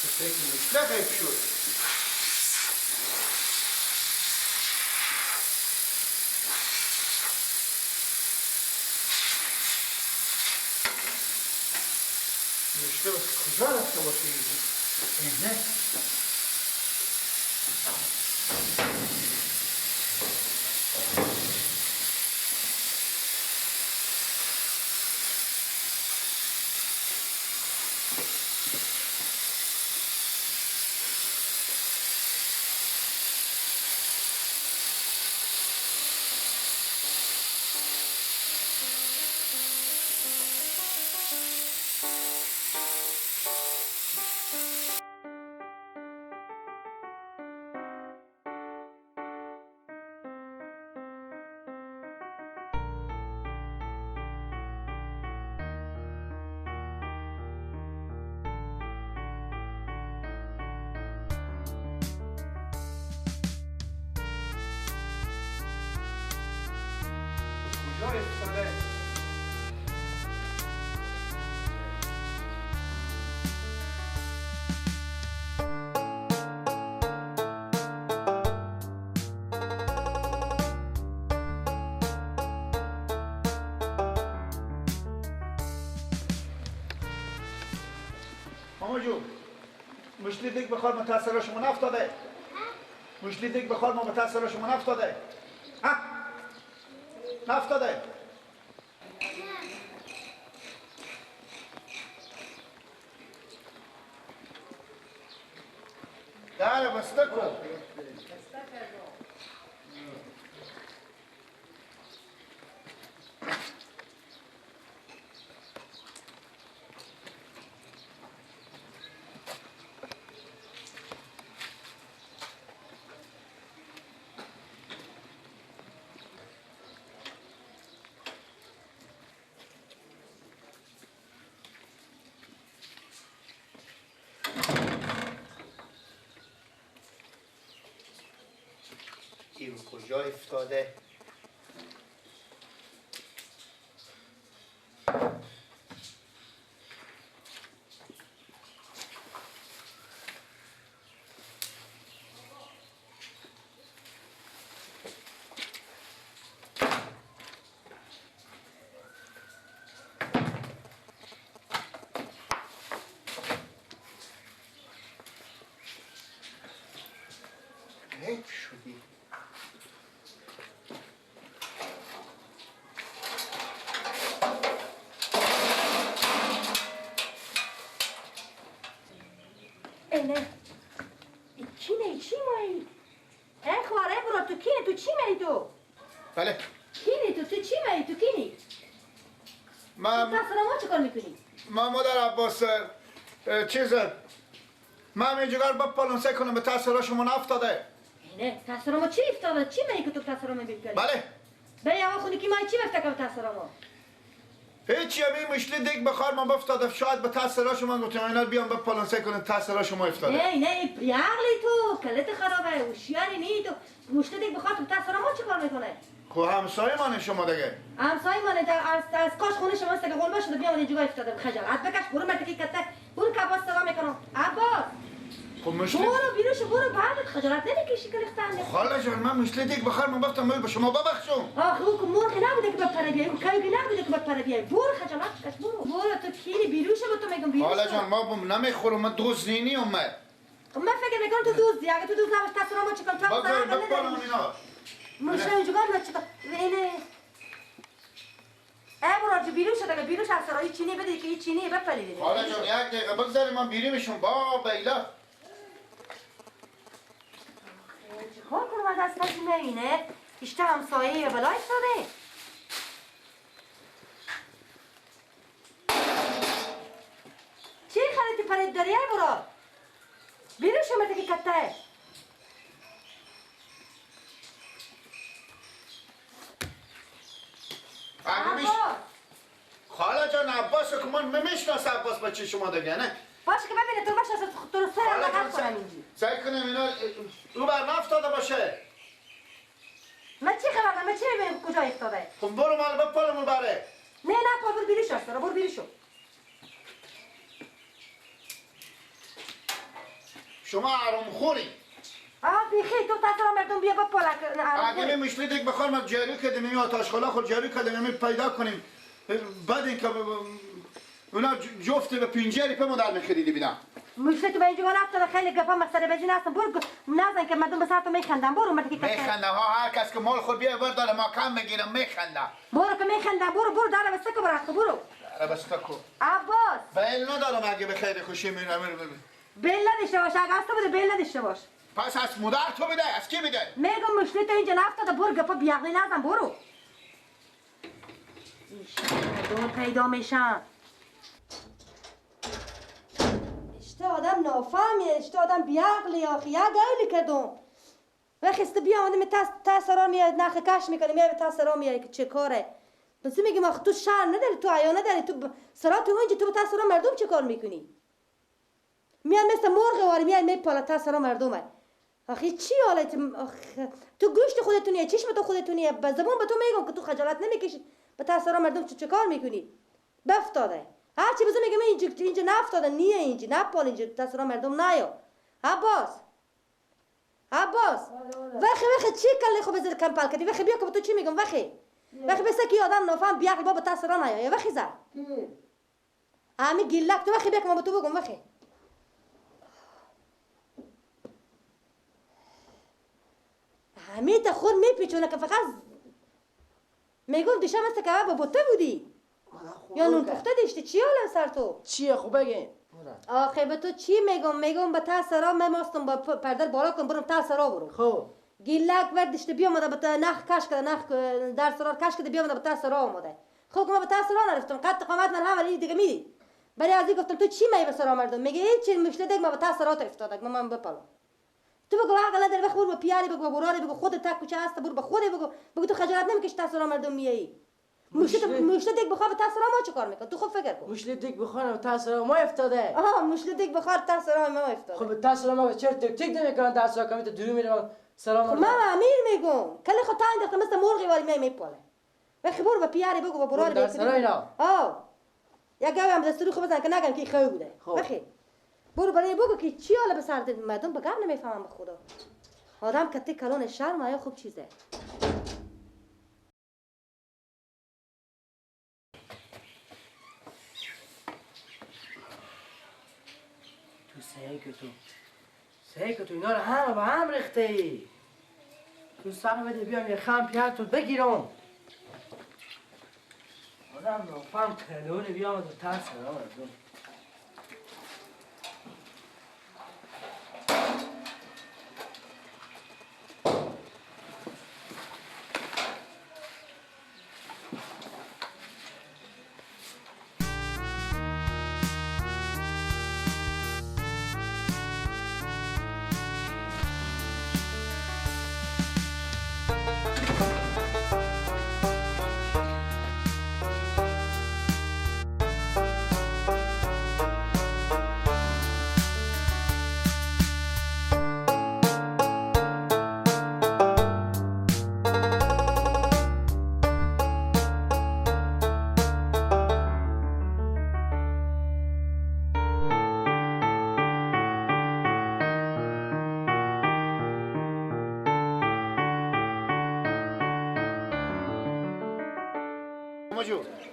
فکر غیب شد. مشته بس کجا رفته باشه اینه؟ ماما جون، مشلی دیگ بخواد متأثر شما نفتاده. مشلی دیگ بخواد ما متأثر شما نفتاده. ها؟ نفتاده. در بسته کن. این کجا افتاده؟ غیب شدی. نه کینه چی مایی؟ ای خواره برو تو کینه تو چی مایی تو؟ بله کینه تو چی مایی تو کینی؟ من تو ما چه کار میکنی؟ ما مادر عباس چیزه من اینجوگر با پالونسه کنم به تاثیر شما نفتاده. نه تاثیر ما چی افتاده؟ چی مایی که تو تاثیر ما میکنی؟ بله به یه خونی کی مایی چی مفته که تاثیر ما؟ هیچی همین مشلی دیگ بخار ما افتاده شاید به تاثیر شما گفتم اینا بیام به پالانسه کنن تاثیر شما افتاده. نه نه بیعقلی تو کلت خرابه هوشیاری نی تو مشلی دیگ بخار تو تاثیر ما چیکار میکنه؟ خب همسایه من شما دیگه. همسایه من از کاش خونه شما است که قلبه شده بیام اینجا افتاده خجالت بکش برو مرتکی کته برو که عباس صدا میکنم عباس. خب مشلی برو بیروش برو بعدت خجالت نمیکشی کلختن. خاله جان من مشلی دیگ بخار من گفتم به شما ببخشم. آخ او که مرغ نبوده که بپره بیای او کوی نبوده که بپره بیای برو خجالت بکش برو برو تو کینی بیروش به تو میگم بیروش. خاله جان ما نمیخورم من دوز نینی اومد. خب من فکر میکنم تو دوزی اگه تو دوز نباش تصور ما چیکار تو بپرم اینا. مشلی اینجا چیکار اینه ای برو بیروش دیگه بیروش از سرای چینی بده که چینی بپری دیگه. خاله جان یک دقیقه بگذاریم من بیریمشون با بیلا. چیکار کنم از دست اینه؟ ایشته همسایه به بلا افتاده. چی خریدی پرید داری ای برو؟ بیرو شما که کته. خاله جان عباس که من نمیشناسه عباس بچه شما دیگه نه؟ باشه که ببینه تو باشه تو رو سر لغت کنم اینجی. سعی کنم اینا او بر نفتاده باشه. من چی خبر دارم؟ من چی میبینم کجا افتاده؟ خب برو مال بپالمون بره. نه نه پا برو بیریش هست برو بیریشو. شما حرام خوری. آه بیخی تو تاثیر مردم بیا با پالک. اگه می مشلی دیگه بخوام ما جاری کردیم می آتش خلا خود جاری کردیم می پیدا کنیم. بعد اینکه اونا جفت به پینجری په مدار میخریدی بیدم. مشلی تو به اینجا نفتاده خیلی گپا مسئله بجی نستم. برو نزن که مردم به سر تو میخندن. برو مرد که میخندن ها هر کس که مال خود بیا برداره ما کم میگیرم میخندن. برو که میخندن برو برو داره بسته کو برو برو. داره بسته کو. عباس. بیل ندارم اگه به خیر خوشی میرم. بیل نداشته باش اگه از تو بده بیل نداشته باش. پس از مادر تو بده از کی بده؟ میگم مشلی تو اینجا نفتاده برو گپا بیعقلی نزن برو. مردم پیدا میشن. اشته آدم نافهمیه اشته آدم بیعقلی آخی یک گولی کردم وقتی بیا آمده می تاثرا میاد نخ کش میکنه میاد تاثرا میاد که چه کاره بس میگم آخ تو شرم نداری تو عیا نداری تو سرا تو اونجا تو تاثرا مردم چه کار میکنی میاد مثل مرغ واری میاد میپاله تاثرا مردمه آخی چی حالت تو گوشت خودتونیه چشم تو خودتونیه به زبان به تو میگم که تو خجالت نمیکشی به تاثرا مردم چه کار میکنی بفتاده هرچی بزن میگم اینجا اینجا نفتاده نیه اینجا نپال اینجا تاثیر مردم نیا عباس عباس وخی وخی چی کلی خو بزر کم پال کردی وخی بیا که تو چی میگم وخی وخی بس که آدم نافهم بیعقل بابا تاثیر نیا وخی زر امی گیلک تو وخی بیا که ما به تو بگم وخی همی تا خور میپیچونه که فقط میگم دیشب مثل که با تو بودی یا نون پخته داشتی چی حالا سر تو؟ چیه خوب بگین؟ آخه به تو چی میگم؟ میگم به تاثرا من ماستم با پرده بالا کن برم تاثرا برو خب گیلک وردشته بیامده به نخ کش کرده نخ در سرار کش کرده بیامده به تاثرا اومده خب ما به تاثرا نرفتم قد قامت من هم ولی دیگه میدی برای از این گفتم تو چی می به سرا مردم میگه هیچ مشکل دیگه ما به تاثرا افتاده من بپالم تو بگو عقل نداری بخور برو به پیاری بگو براری بگو خودت تک کوچه هست برو به خودت بگو بگو تو خجالت نمیکشی تاثرا مردم میایی مشت دیگ بخواه به تاثیر ما چه کار میکنه تو خوب فکر کن مشت دیگ بخواه به تاثیر ما افتاده آها مشت دیگ بخواه تاثیر ما افتاده خب تاثیر ما چرا تک تک نمیکنن تاثیر کمی تو درو میرم سلام خب من امیر میگم کلی خود تا انداختم مثل مرغی واری می میپاله وخی برو به پیاری بگو به براری بگو اینا آه یک گاوی هم دستورو خوب بزن که نگم که خوب بوده وخی برو برای بگو که چی حالا به سر مردم به گم نمیفهمم به خدا آدم کتی کلان شرم یا خوب چیزه سعی که تو اینا رو همه با هم ریخته ای تو سر بده بیام یه خم پیار تو بگیرم آدم نافهم کلونه بیام تو ترس مردم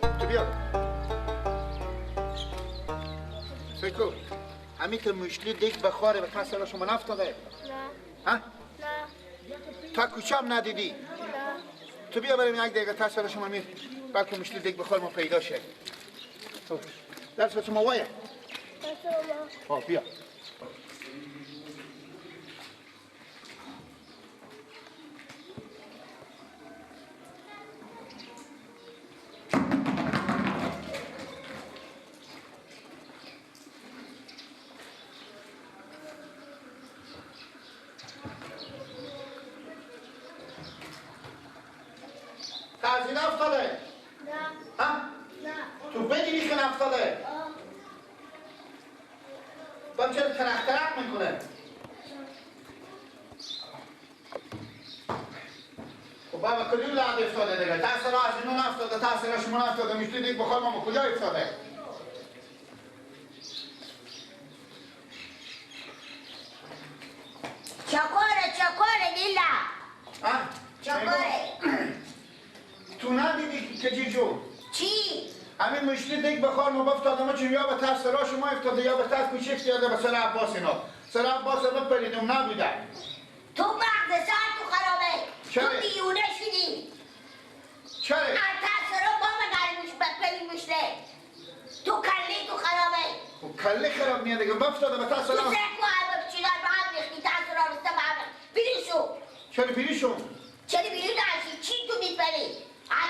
تو بیا سیکو همین که مشلی دیگ بخواره به تاثیر شما نفتاده؟ نه. ها؟ نه. تا کوچه هم ندیدی؟ نه. تو بیا بریم یک دقیقه تاثیر شما می بلکه مشلی دیگ بخوار ما پیدا شه. درس شما وایه؟ درس ما. خب بیا. تحصیل افتاده؟ نه. ها؟ نه. تو بدینی که نفتاده؟ با چرا ترق ترق میکنه؟ خب بابا کدوم لحظه افتاده دیگه؟ تحصیل از اینو نفتاده، تحصیل شما نفتاده، میشتی دیگه بخواه ما کجا افتاده؟ چکاره چکاره دیلا چکاره تو ندیدی که جیجو چی؟ همین مشلی دیگ بخار ما افتاده ما چون یا به تر سرا شما افتاده یا به تر کوچک یا به سر عباس اینا سر عباس بپریدم نبوده. تو مغز سر تو خرابه. تو دیونه شدی. چرا؟ از تر سرا با من گرموش بپری مشله تو کله تو خرابه. و کله خراب میاد دیگه افتاده به تر سرا. تو سر کو هم چیزا به هم ریختی تر سرا رسته به هم بیرون شو. چرا بیرون شو؟ چرا بیرون نشی؟ چی تو میپری؟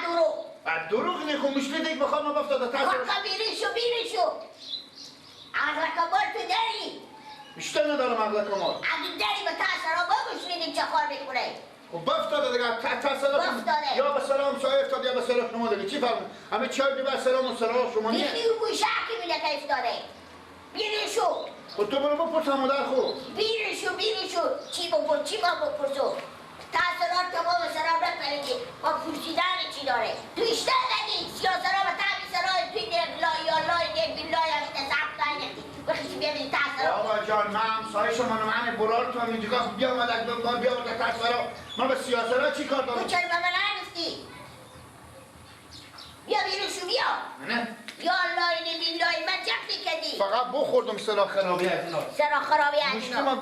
دروغ. دروغ نیخو مشلی دیگ بخوام ما افتاده تر سرا. کاکا بیرون شو بیرون شو. عقل کمال تو داری؟ بیشتر ندارم عقل کمال. اگه داری به تر سرا با مشلی دیگ چه کار میکنه؟ خب افتاده دیگه تر سرا یا به سلام سایه افتاده یا به سلام شما دیگه چی فرمون؟ همه چای دی به سلام و سلام شما نیه. بیخی و گوشه میده که افتاده. بیرون شو. خب تو برو بپرس مادر خو. بیرون شو بیرون شو. چی بپرس چی با بپرسو؟ تاثیرات تمام سرا بپریدی با پرسیدن چی داره؟ تو اشتر نگی سیاه سرا و تعبی سرا توی لای یا لای یک بلای هم ضبط نگی بخشی بیامید تاثیرات. بابا جان من همسایه شما من برار تو هم اینجا بیا آمد بیا آمد تاثیرات من به سیاه سرا چی کار دارم؟ تو چرا به من نگفتی؟ بیا بیرون شو بیا. نه یا لای نبی لای من جفتی کردی. فقط بخوردم سرا خرابی از اینا. سرا خرابی از اینا.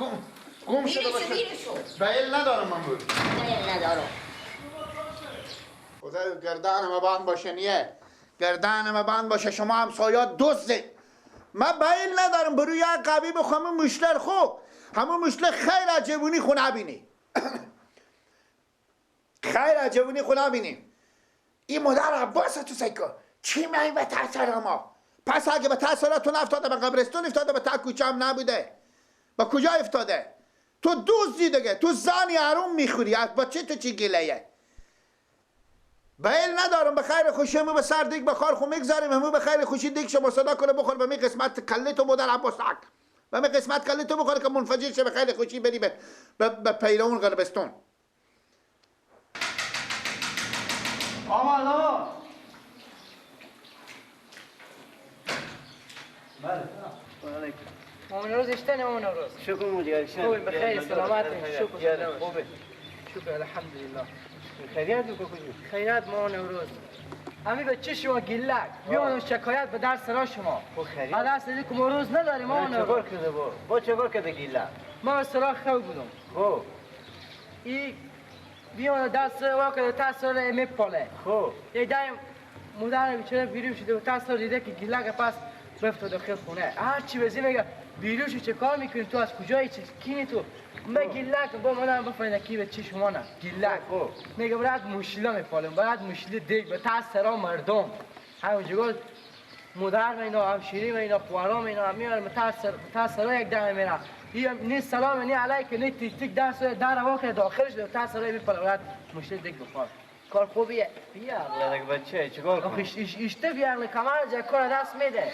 گم شده باشه. بیل ندارم من بود. بیل ندارم. خدا گردنم بند باشه نیه. گردنم بند باشه شما همسایه‌ها دزده. من بیل ندارم برو یک قبی بخوام مشلر خو. همون مشلر خیر از جوونی خو نبینی. خیر از جوونی خو نبینی. این مادر عباس تو سیکو. چی میای به تاثیر ما؟ پس اگه به تاثیراتون افتاده به قبرستون افتاده به تا کوچه هم نبوده. به کجا افتاده؟ تو دوزی دیگه تو زنی حروم میخوری از با چه تو چی گلیه؟ بیل ندارم به خیر خوشی همو به سر دیگ بخار خو میگذاریم همو به خیر خوشی دیگ شما صدا کنه بخور به می قسمت کله تو مادر عباس حق به می قسمت کله تو بخوره که منفجر شه به خیر خوشی بری به پیرون قبرستون. آمان آمان بله علیکم. مامان روز اشتنی مامان روز. شکر مدیر خوبی بخیر سلامت شکر خوبه شکر الحمدلله. خیریت کو کجا؟ خیریت مامان روز. امی به چه شما گلک بیان شکایت به در سرا شما. خب خیریت. دست دیگه ما روز نداریم مامان روز. چیکار کرده با چیکار کرده گلک؟ ما سرا خو بودم. خب ای بیان دست وا کرده تا سر می پاله. خب یه دایم مادر بیچاره بیرون شده و تا سر دیده که گلک پس بفت داخل خونه. هر چی بزی میگه بیرون شو چه کار میکنی تو از کجایی چه کینی تو من گلک با منم بفهمید کی به چی شما نه گلک میگه برات مشله میپالم برات مشله دیگ به تا سرا مردم همونجا مادر من اینا همشیری من اینا خوارام اینا میارم تا سرا یک دم میره نه سلام نه علیک نه تیک تیک دست در واقع داخلش تا سرا میپالم برات مشله دیگ بخور کار خوبیه بیا عقل بچه چیکار کنم اشته بیا عقل کمر جا کار دست میده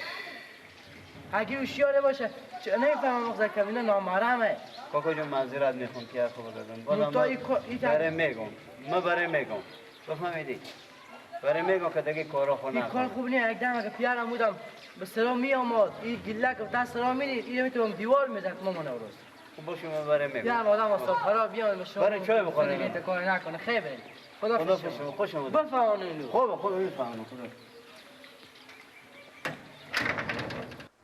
اگه هوشیار باشه نمیفهمم مغزه که اینا نامحرمه. کاکا جون معذرت میخوام که حرف بزنم بازم برای میگم من برای میگم بفهمیدی برای میگم که دیگه کارا خو نکن. این کار خوب نیست. یک دم اگه پیارم بودم به سلام میآمد این گلک دست سلام میدید این میتونم دیوار میزد مامان روز. خب باشه من برای میگم بیام آدم اصلا خراب بیام شما برای چای بخوریم دیگه کار نکنه. خیر بریم خدا شما خوش اومدید. بفهمونید. خب خب میفهمم خدا.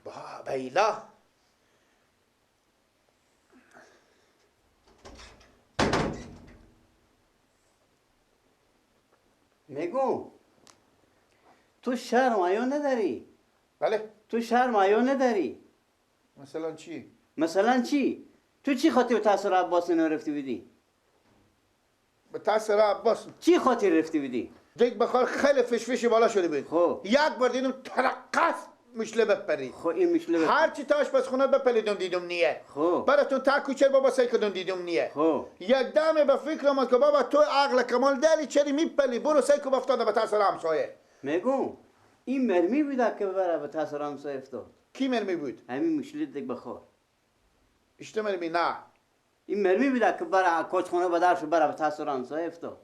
با بیلا میگو تو شرم آیا نداری؟ بله تو شرم آیا نداری؟ مثلا چی؟ مثلا چی؟ تو چی خاطر به تاثیر عباس نرفتی بودی؟ به تاثیر عباس چی خاطر رفتی بودی؟ دیگ بخار خیلی فشفشی بالا شده بود. خب یک بار دیدم ترقص مشله بپرید. خب این مشله بپرید. هر چی تاش پس خونه بپریدم دیدم نیه. خب براتون تا کوچه بابا سعی کردم دیدم نیه. خب یک دم به فکر آمد که بابا تو عقل کمال داری چرا میپلی برو سعی کن افتاده به تاثیر همسایه. میگم این مرمی بود که ببره به تاثیر همسایه افتاد. کی مرمی بود؟ همین مشله دیگ بخور. اشته مرمی نه. این مرمی بود که بره کاج خونه به درش بره به تاثیر همسایه افتاد.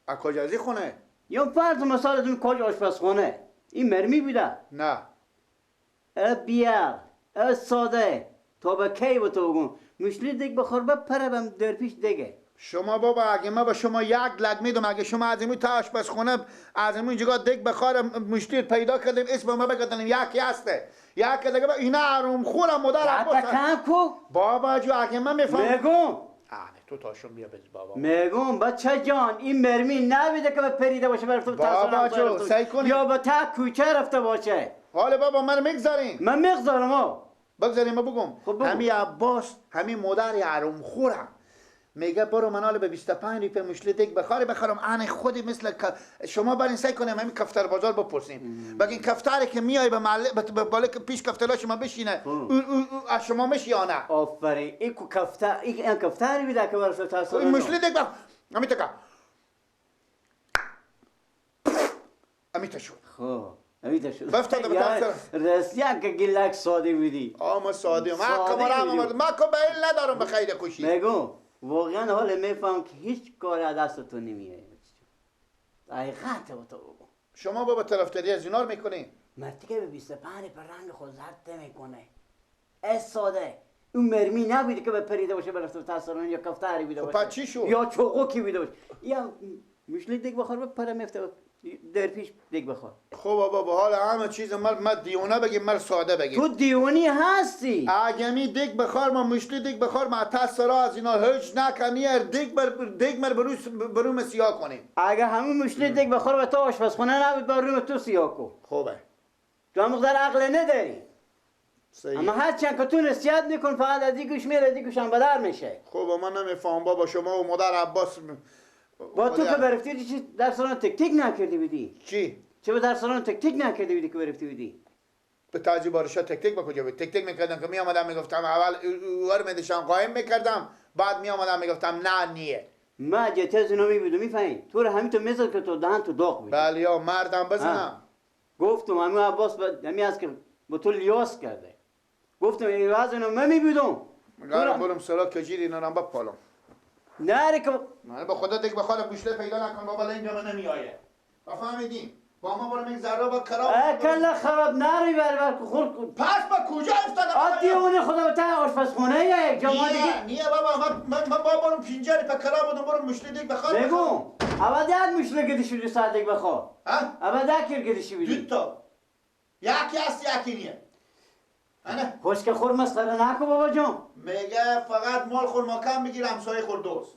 از کجا از خونه؟ یا فرض مثال کاج آشپزخونه این مرمی بوده؟ نه. اه بیار اه ساده تا به کی به تو بگم مشلی دیگ بخور بپره بم در پیش دیگه. شما بابا اگه ما با شما یک لگ میدم، اگه شما از این تا آشپزخونه از این جگاه دیگ بخار مشتی پیدا کردیم اسم ما بگذاریم یکی هسته یکی دیگه. اینا آروم خورم مادر عباس کم کو بابا جو اگه من میفهم میگم تو تاشون بیا بز بابا. میگم بچه جان این مرمی نبیده که به پریده باشه برفته بابا جو سعی کنی یا به تا کوچه رفته باشه. حالا بابا من میگذاریم، من میگذارم ها بگذاریم. ما بگم خب همی عباس همی مادر آروم خورم میگه برو من حالا به 25 روپیه مشلی دیگ بخاره بخرم. ان خودی مثل شما برین سعی کنیم همین کفتر بازار بپرسیم. بگین کفتری که میای به محله به بالا پیش کفترا شما بشینه او از شما میشی یا نه؟ آفرین این کو کفتر این کفتری بیده که برسه تاثیر این مشلی دیگ بخ همین تکا همین تا شد. خب همین شد بفتاده به تاثیر رسیان که گلک ساده بودی. ما ساده ما کمرام ما کو بیل ندارم به خیر خوشی. میگم واقعا حال میفهم که هیچ کار از دست تو نمیاد. حقیقت تو بگم شما بابا طرفداری از اینا رو میکنی؟ مرتی که به 25 پر رنگ خود زرد میکنه. از ساده اون مرمی نبوده که به پریده باشه برفته تاثیران یا کفتاری بوده باشه. خب چی شد؟ یا چوقوکی بوده باشه. یا مشلی دیگ بخور بپره میفته در پیش دیگ بخور. خب بابا به حال همه چیز مر دیونه بگیم مر ساده بگیم. تو دیونی هستی. اگه می دیگ بخور ما مشلی دیگ بخور ما تاثیرا از اینا هیچ نکنی دیگ بر دیگ مر بروم سیاه کنیم. اگه همون مشلی دیگ بخور به تو آشپزخونه نبود بر روم تو سیاه کو. خوبه. تو هم مقدار عقل نداری. اما هرچند که تو نصیحت میکن فقط از دیگوش میره دیگوش هم بدر میشه. خب من نمیفهم بابا شما و مادر عباس با تو که برفتی چی در سالن تک تک نکردی بودی؟ چی؟ چه به در سالن تک تک نکردی بودی که برفتی بودی؟ به تعجب بارشا تک تک با کجا بود؟ تک تک میکردم که میامدم میگفتم اول ور میدشم قایم میکردم بعد میامدم میگفتم نه نیه. ما جتی از اینا میبودم میفهمی؟ تو رو همین تو میزد که تو دهن تو داغ بودی. بله یا مردم بزنم. گفتم همین عباس همین از که با تو لیاس کرده. گفتم این راز اینو من میبودم. میگم برم سرا کجیر اینا رو بپالم. نه که من به خدا دیگه بخواد گوشته پیدا نکن بابا اینجا من نمیایه. فهمیدیم با ما برم یک ذره با خراب کلا خراب نری بر خور پس با کجا افتادم؟ آ دیوونه خدا تا آشپزخونه یا یک جا ما دیگه نیه بابا من با برم پینجری په خراب بودم برم مشلی دیگ بخواد. بگو اول داد مشلی گدشی بودی ساعت دیگ بخواد. ها اول داد کیر گدشی بودی دو تا یکی هست یکی نیه. انا خوش که خور مسخره نکن بابا جان. میگه فقط مال خور ما کم بگیر همسایه خور دوست.